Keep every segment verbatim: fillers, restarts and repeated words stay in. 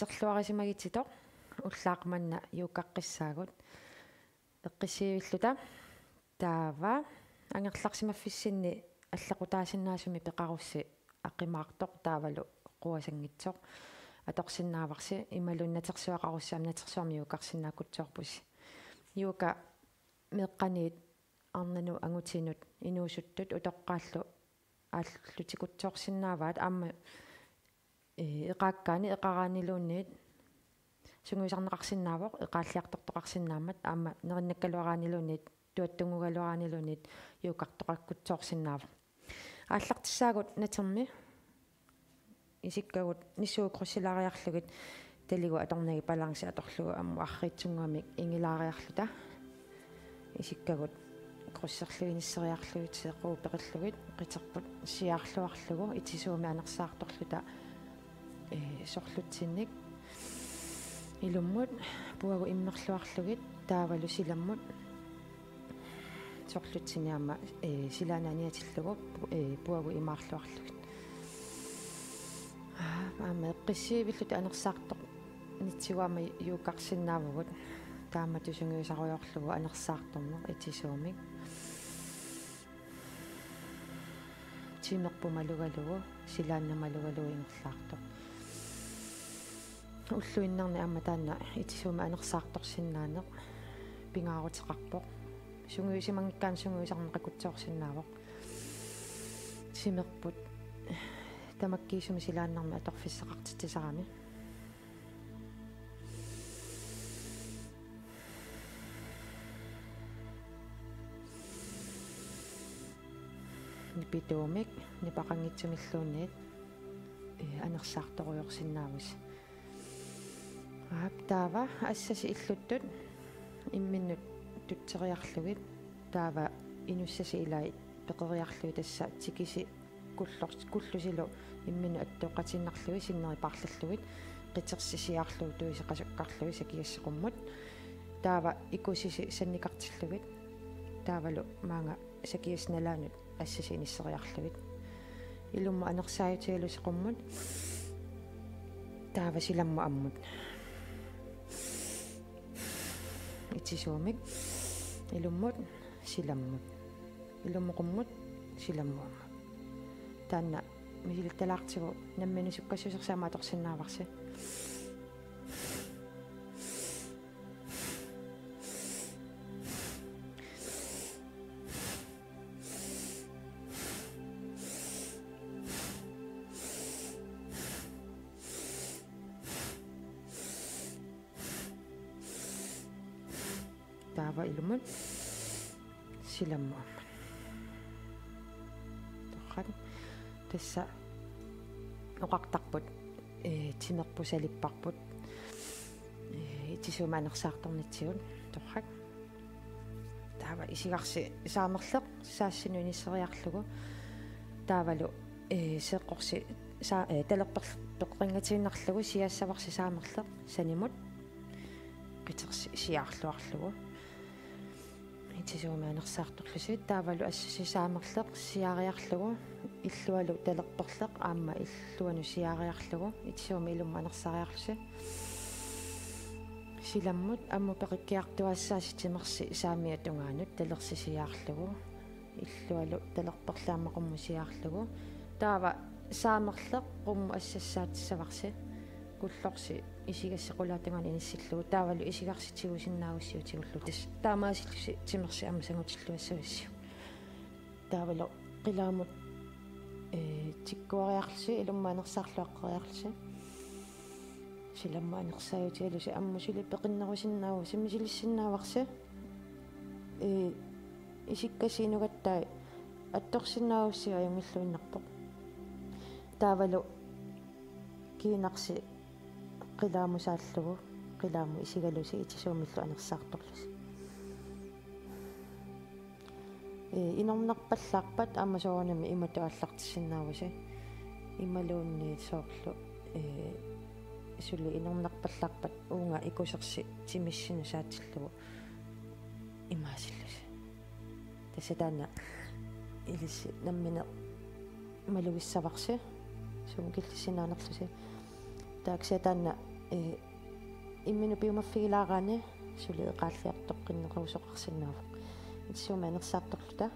Terluarisimagititoq ullaaq manna yogaqqissaagut eqqissiivilluta. Taava angerlarsimaffissinni allaqutaasinnaasumik peqarussi aqimaartoq taavalu quasanngitsoq atorsinnaavarsi imaluunniit natersuaqarussi aamma natersuarmi yogarsinnaakkutsoorpusi. Yoga meeqqaniit arnanut angutinut inuusuttut utoqqaallu aallutikutsoorsinnaavaat aamma, ee, eqaakkaani eqaraanniluunniit sungiusarneqarsinnaavoq eqaalliartortoqarsinnaammat aamma nerinnakkaluaraanniluunniit tuattunngugaluaraanniluunniit yogartoqakkutsoorsinnaavoq. Aallartissaagut natermi isikkagut nissuugut kryssilaariarlugit taligut atornagit balanci atorlugu ammut arriitsunnguamik ingilaariarluta. Isikkagut krysserluinisseriarlugit seeqqugut peqillugit qiterput siaarluarlugu itisuumik anersaartorluta, ee, sorlutsinnik ilummut puagut immerluarlugit taavalu silammut sorlutsinnik aamma, ee, silaannaaniatillugu, pu-, ee, puagut imaarluarlugit. Aa, aamma eqqissiivilluta anersaartornitsigut aamma yogarsinnaavugut. Taamatut sungiusarujoorlugu anersaartorneq itisuumik. Timerput malugalugu, silaannaq malugalugu ingerlaartoq. Ulluinnarni aamma taanna itisuumik anersaartorsinnaaneq pingaaruteqarpoq. Sungiusimanngikkaanni sungiusarneqakkutsoorsinnaavoq. Timerput tamakkiisumik silaannarmik atorfissaqartitsisarami. Nipituumik, nipaqanngitsumilluunniit, ee, anersaartorujoorsinnaavusi. Aap, taava assasi illuttut imminnut tutseriarlugit, taava inussasi ilai peqeriarlugit tassa tikisi kullor-, kullusilu imminnut attooqatiinnarlugit sinneri paarlallugit qitersi siaarlugu tuiseqasukkarlugit sakiassi qummut. Taava ikusisi sannikartillugit. Taavalu maanga sakiassi nalaanut assasi inisseriarlugit. Ilummut anersaajutigalusi qummut. Taava silammut ammut. Itisuumik. Ilummut silammut. Ilummut qummut silammut ammut. Taanna misilittalaartigu nammineq sukkassusersi aamma atorsinnaavarsi. Taava ilummut silammut ammut. Torrak. Tassa oqartarput, ee, timerput salipparput. Ee, itisuumik anersaartornitsigut. Torrak. Taava isigarsi saamerleq saassinut inisseriarlugu. Taavalu, ee, seeqqorsi saa-, ee, talerper-, peqinngatiinnarlugu siaassavarsi saamerleq sanimut. Qitersi siaarluarlugu. Itisuumik anersaartorlusi taavalu assasi saamerleq siaariarlugu illualu talerperleq aamma illuanut siaariarlugu itisuumik ilummut anersaariarlusi. Silammut ammut peqikkiartuaassaasi timersi saamiata tungaanut talersi siaarlugu. Illualu talerperleq aamma qummut siaarlugu. Taava saamerleq qummut assasi saatissavarsi. Kullorsi isigassi qulaatungaanut inissillugu. Taavalu isigarsi tigusinnaagussiuk tigullugu. Tassa taamaasillusi timersi aamma sangutilluassagassiuk. Taavalu qilaamut, ee, tikkuariarlusi, ilummut anersaarluaqqeriarlusi. Silammut anersaajutigalusi ammut suli peqinnerusinnaavusi, misilissinnaavarsi. Ee, isikkasi inugattai attorsinnaagussiuk ajunngilluinnarpoq. Taavalu kiinarsi qilaamut saallugu, qilaamut isigalusi itisuumillu anersaartorlusi. Ee, inornarpallaarpat aamma soorunami imatut aallartissinnaavusi. Imaluunniit soorlu, ee, suli inornarpallaarpat uunga ikusersi timissinut saatillugu imaasillusi. Tassa taanna ilissi nammineq malugissavarsi, sumut killissinnaanerlusi. Taava kisianni taanna Ee, imminut piumaffigilaaraanni suli eqaalliartoqqinnerusoqarsinnaavoq. Itisuumik anersaartorluta.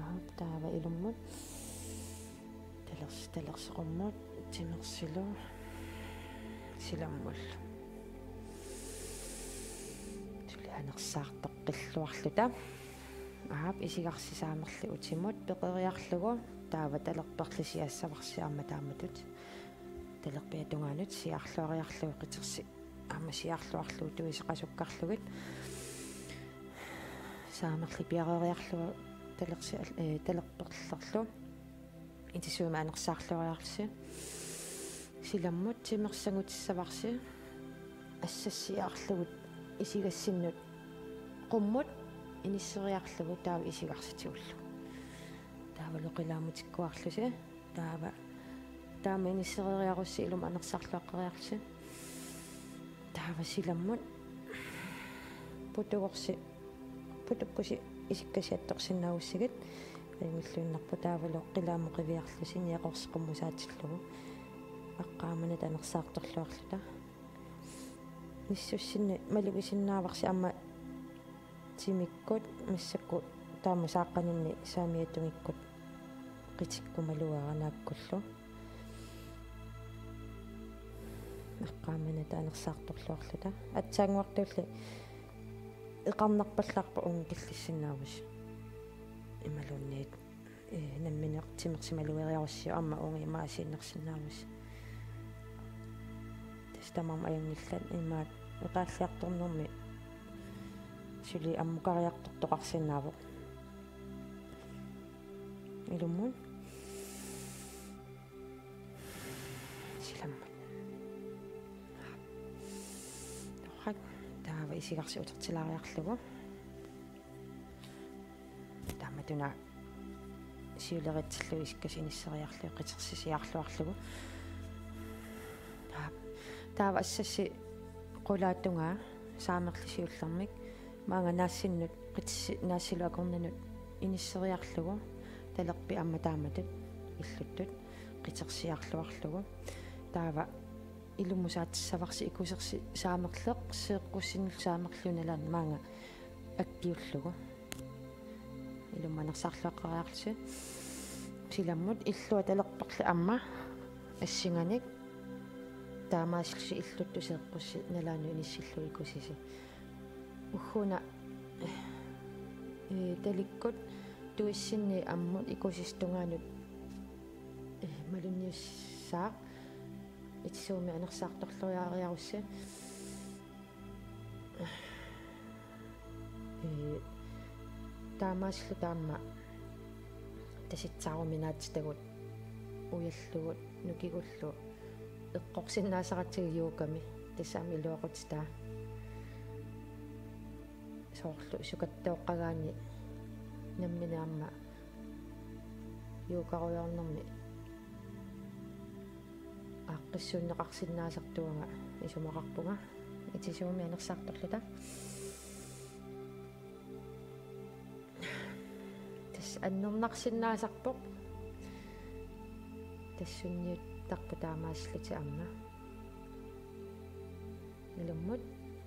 Aap, taava ilummut. Talers-, talersi qummut, timersilu, silammullu. Suli anersaartoqqilluarluta. Aap, isigarsi saamerli utimut peqeriarlugu, taava talerperli siaassavarsi aamma taamatut. Talerpiata tungaanut siaarluariarlugu qitersi aamma siaarluarlugu tuiseqasukkarlugit. Saamerli piareeriarlugu talersi-, ee, talerperlerlu. Itisuumik anersaarluariarlusi. Silammut timersagutissavarsi. Assassiaarlugu isigassinnut qummut inisseriarlugu taava isigarsi tigullugu. Taavalu qilaamutikkuarlusi. Taava taama inissereeriarussi ilummut anersaarluaqqeriarlusi. Taava silammut putugorsi, putukkusi isikkasi attorsinnaagussigit. Ajunngilluinnarpoq taavalu qilaamut qiviarlusi niaqorsi qummusaatillugu. Aqqaammanata anersaartorluarluta. Nissussinni malugisinnaavarsi aamma timikkut massakkut taama saaqqaninni saamiatungikkut qitikkumaluara naakkullu. Aqqaammanata anersaartorluarluta. Aatsaannguartulli eqarnarpallaarpoq uunga killissinnaavusi. Imaluunniit, ee, nammineq timersimaluariarussi aamma uunga imaasiinnarsinnaavusi. Tassa tamarmik ajunngillat imaat eqaalliartornermi suli ammukariartortoqarsinnaavoq. Ilummut. Silammut. Torrak, taava isigarsi utertilaariarlugu. Taamatut una siuleritsillugu isikkasi inisseriarlugu, qitersi siaarluarlugu. Taava, taava assassi qulaatungaa saamerli siullermik maanga naassinnut qitersi naassilu akornannut inisseriarlugu talerpiat aamma taamatut illuttut qitersiarluarlugu. Taava ilummut saatissavarsi ikusersi saamerleq seeqqussinnillu saamerluni nalaani maanga akkiullugu. Ilummut anersaarluaqqeriarlusi. Silammut illua talerperli aamma assinganik taamaasilluni illuttut seeqqussi nalaani inissillugu ikusisi. Ugguuna, ee, talikkut tuissinni ammut ikusissap tungaanut, ee, malunniussaaq. Itisuumik anersaartorluariarussi. Ee, taamaasilluta aamma tasitsaaruminaatsitagut ujallugu nukigullu eqqorsinnaasaratsigu yogami, tassa aamma iluaqutitaa. Soorlu sukattooqqagaanni nammineq aamma yogarujoornermi aaqqissuunneqarsinnaasartuunga isumaqarpunga. Itisuumik anersaartorluta. Tassa annernarsinnaasarpoq. Tassa sunniuttarput taamaasillutik aamma. Ilummut,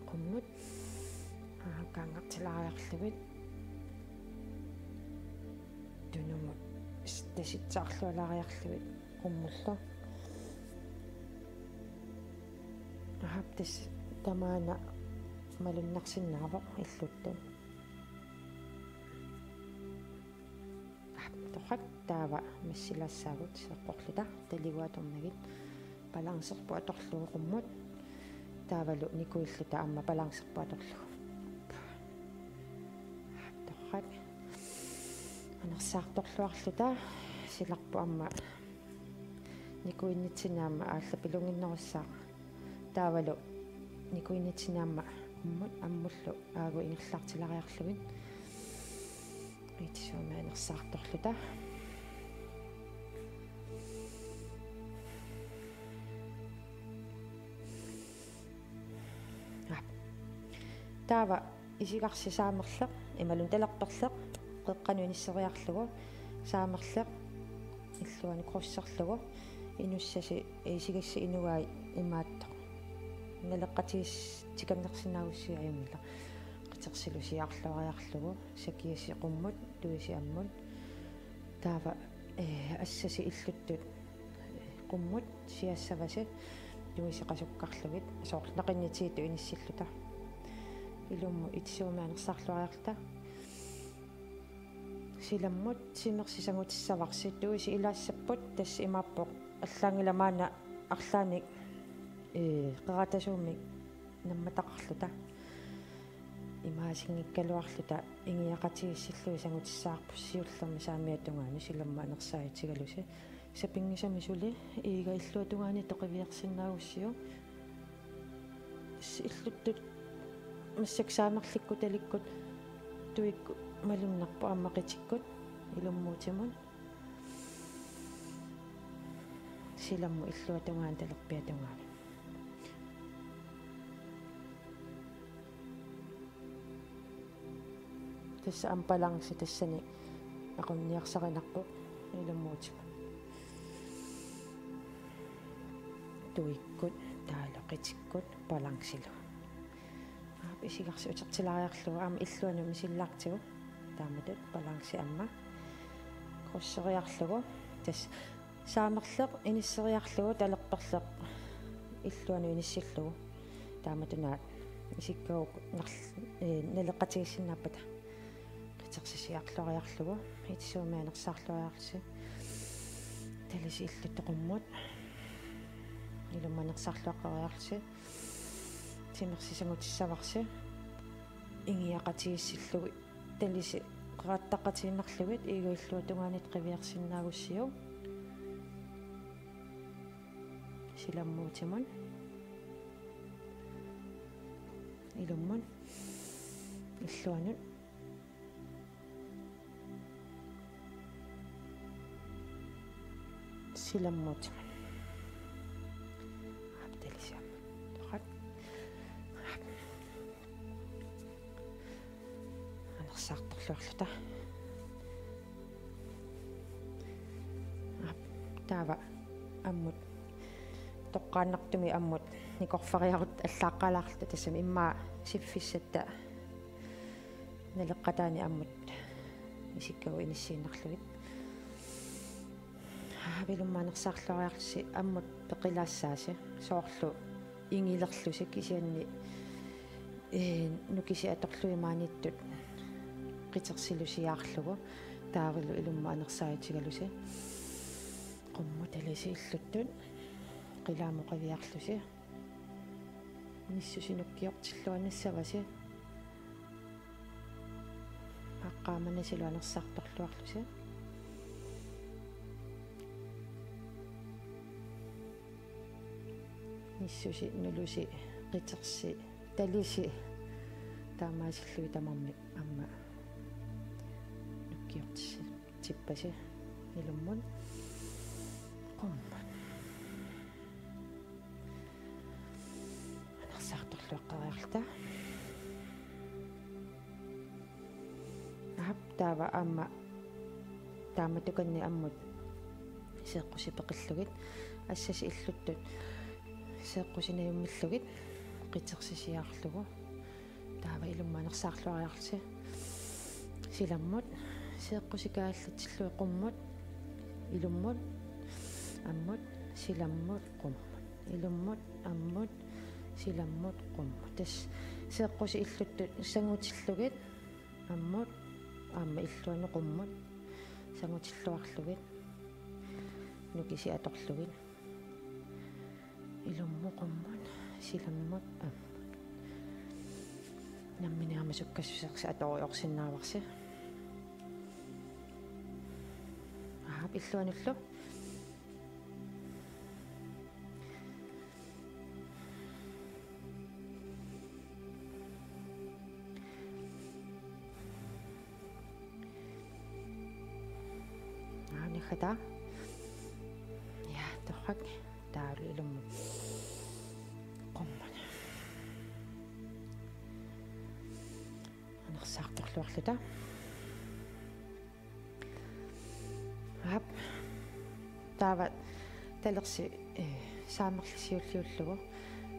qummut, aa, kaangartilaariarlugit. Tunumut, s-, tasitsaarlualaariarlugit, qummullu. Aap, tassa tamaana malunnarsinnaavoq illuttut. Aap, torrak, taava massilaassaagut eqqorluta taliguatornagit. Balancerput atorlugu qummut. Taavalu nikuilluta aamma balancerput atorlugu. Aap, torrak. Anersaartorluarluta silarput aamma nikuinnitsinni aamma aallapilunginnerussaaq. Taavalu nikuinnitsinni aamma qummut ammullu aagut ingerlaartilaariarlugit. Itisuumik anersaartorluta. Aap. Taava isigarsi saamerleq, imaluunniit talerperleq, qeqqanut inisseriarlugu, saamerleq, illuanut krydserlugu, Inussasi, eh, isigassi inuai imaattoq. Naleqqatigiissikannersinnaagussiuk ajunngilaq. Qitersilusiarluariarlugu, sakiasi qummut, tuisi ammut. Taava, eh, assasi illuttut, eh, qummut, siassavasi, tuisi qasukkarlugit, soorlu naqinnitsiitut inissilluta. Ilummut itisuumik anersaarluariarluta. Silammut timersi sangutissavarsi, tuisi ilaassapput, tassa imaappoq allaanngilaq maanna arlaannik, ee, qeratasuumik nammataqarluta. Imaasinngikkaluarluta ingiaqatigiissillugit sangutissavarput siullermik saamiata tungaanut silammut anersaatigalusi. Sapinngisamik suli iiga illuata tungaanut qiviarsinnaagussiuk. Illuttut massakkut saamerlikkut talikkut tuikkut malunnarpoq aamma qitikkut ilummuutimut. Silammut illuata tungaanut talerpiata tungaanut. Tassa aamma balanci tassani aqunniarsarinarpoq ilummuutimut. Tuikkut, taavalu qitikkut, balancilu. Aap, isigarsi utertilaariarlugu aamma illuanut misillaartigu. Taamatut balanci aamma. Krydseriarlugu. Tassa saamerleq inisseriarlugu talerperleq illuanut inissillugu. Taamatunaat isikkagut narl-, ee, naleqqatigiissinnaappata. Qitersisiarluariarlugu, itisuumik anersaarluariarlusi. Talisi illuttut qummut. Ilummut anersaarluaqqeriarlusi. Timersi sangutissavarsi. Ingiaqatigiissillugit. Talisi qerattaqatiinnarlugit iiga illuata tungaanut qiviarsinnaagussiuk. Silammuutimut. Ilummut. Illuanut. Silammuutimut. Aap, talisi ammut. Toqat. Aap. Anersaartorluarluta. Aap, taava ammut. Toqqaannartumik ammut nikorfariarutta allaaqqalaarluta, tassami immaqa siffissatta naleqqataani ammut isikkagut inissiinnarlugit. Aap, ilummut anersaarluariarlusi ammut peqilaassaasi, soorlu ingilerlusi kisianni, ee, nukisik atorlugit maaniittut qitersilusiaarlugu, taavalu ilummut anersaatigalusi. Qummut talisi illuttut qilaamut qiviarlusi. Nissusi nukkiortilluanissavasi. Aqqaamanasilu anersaartorluarlusi. Nissusi, nulusi, qitersi, talisi. Taamaasillugit tamarmik aamma nukkiortissippasi. Ilummut qummut. Anersaartorluaqqeriarluta. Aap, taava aamma taamatukanni ammut seeqqusi peqillugit, assasi illuttut seeqqusi najummillugit qitersisiaarlugu. Taava ilummut anersaarluariarlusi. Silammut, seeqqusi kaallatsillugu qummut, ilummut, ammut, silammut, qummut, ilummut, ammut, silammut, qummut. Tassa seeqqusi illuttut sangutillugit, ammut, aamma illuanut qummut, sangutilluarlugit, nukisik atorlugit. Ilummut qummut, silammut ammut. Nammineq aamma sukkassusersi atoriorsinnaavarsi. Aap, illuanullu. Aani kata. Ja, torrak. Taavalu ilummut qummut. Anersaartorluarluta. Aap. Taava Talersi, eh, saamerlisiulliullugu,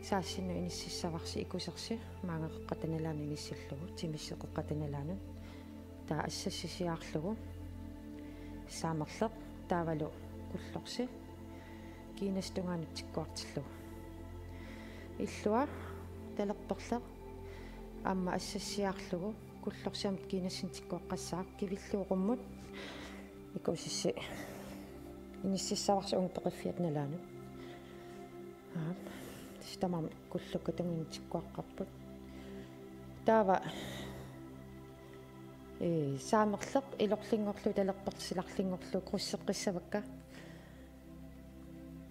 saassinnut inississavarsi ikusersi, maanga qeqqata nalaanut inissillugu, timissi qeqqata nalaanut. Taava assassisiaarlugu, saamerleq, taavalu kullorsi, kiinassi tungaanut tikkuartillugu. Illua, talerperleq, aamma assassiaarlugu, kullorsi aamma kiinassinnut tikkuaqqassaaq, kivillugu qummut, ikusissi inississavarsi uunga peqiffiata nalaanut. Aap, tassa tamarmik kullukka tungaanut tikkuaqqapput. Taava, ee, saamerleq ilorlinngorlugu talerperleq silarlinngorlugu krydseqqissavakka.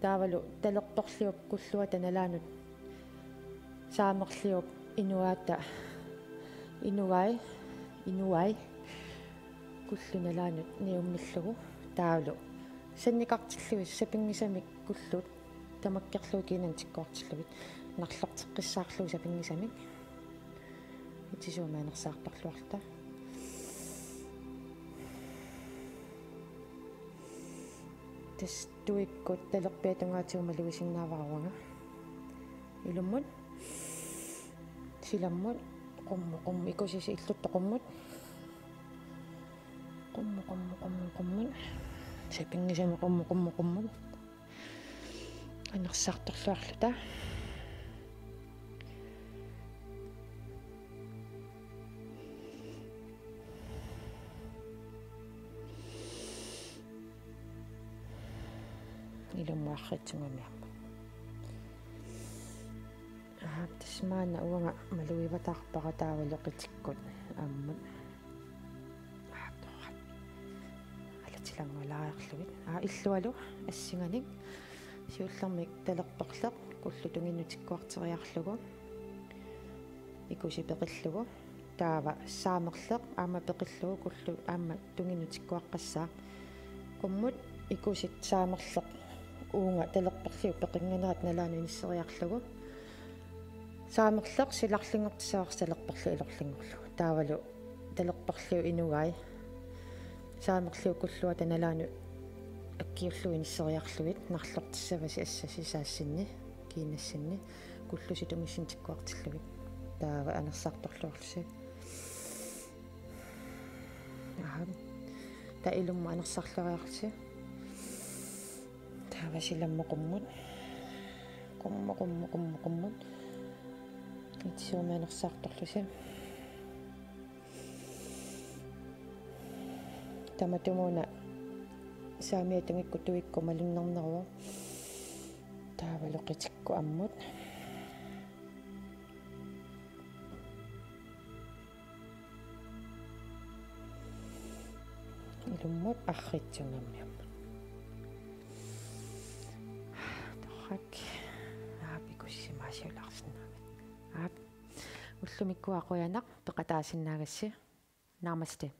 Taavalu talerperliup kulluata nalaanut saamerliup inuata, inuai, inuai kullu nalaanut niummillugu, taavalu sannikartillugit sapinngisamik kullut tamakkerlugu kiinanut tikkuartillugit, narlorteqqissaarlugu sapinngisamik. Itisuumik anersaartorluarluta. Tassa tuikkut talerpiata tungaatigut malugisinnaavara uanga. Ilummut, silammut, qummut, qummut, ikusissi illutta qummut. Qummut, qummut, qummut, qummut. Sapinngisamik qummut, qummut, qummut. Anersaartorluarluta. Ilummut arriitsungami aamma. Aap, tassa maanna uanga malugivataarpara taavalu qitikkut ammut. Aap, torrak. Alatilanngualaariarlugit. Aap, illualu assinganik. Siullermik talerperleq kullu tunginnut tikkuarteriarlugu. Ikusi peqillugu. Taava saamerleq aamma peqillugu kullu aamma tunginnut tikkuaqqassaaq. Qummut ikusit saamerleq uunga talerperliup peqinnganerata nalaanut inisseriarlugu. Saamerleq silarlinngortissavarsi talerperleq ilorlinngorlugu. Taavalu talerperliup inuai saamerliup kulluata nalaanut akkiullugu inisseriarlugit narlortissavasi assasi saassinni kiinassinni kullusi tungissinnut tikkuartillugit. Taava anersaartorluarlusi. Aap. Taava ilummut anersaarluariarlusi. Taava silammut qummut. Qummut, qummut, qummut, qummut. Itisuumik anersaartorlusi. Tamatumuuna saamiata tungikkut tuikkut malunnarneruvoq. Taavalu qitikkut ammut. Ilummut arriitsungami aamma. Torrak. Aap, ikusimaasiulaarsinnaammat. Aap. Ullumikkut qujanaq peqataasinnaagassi. Namaste.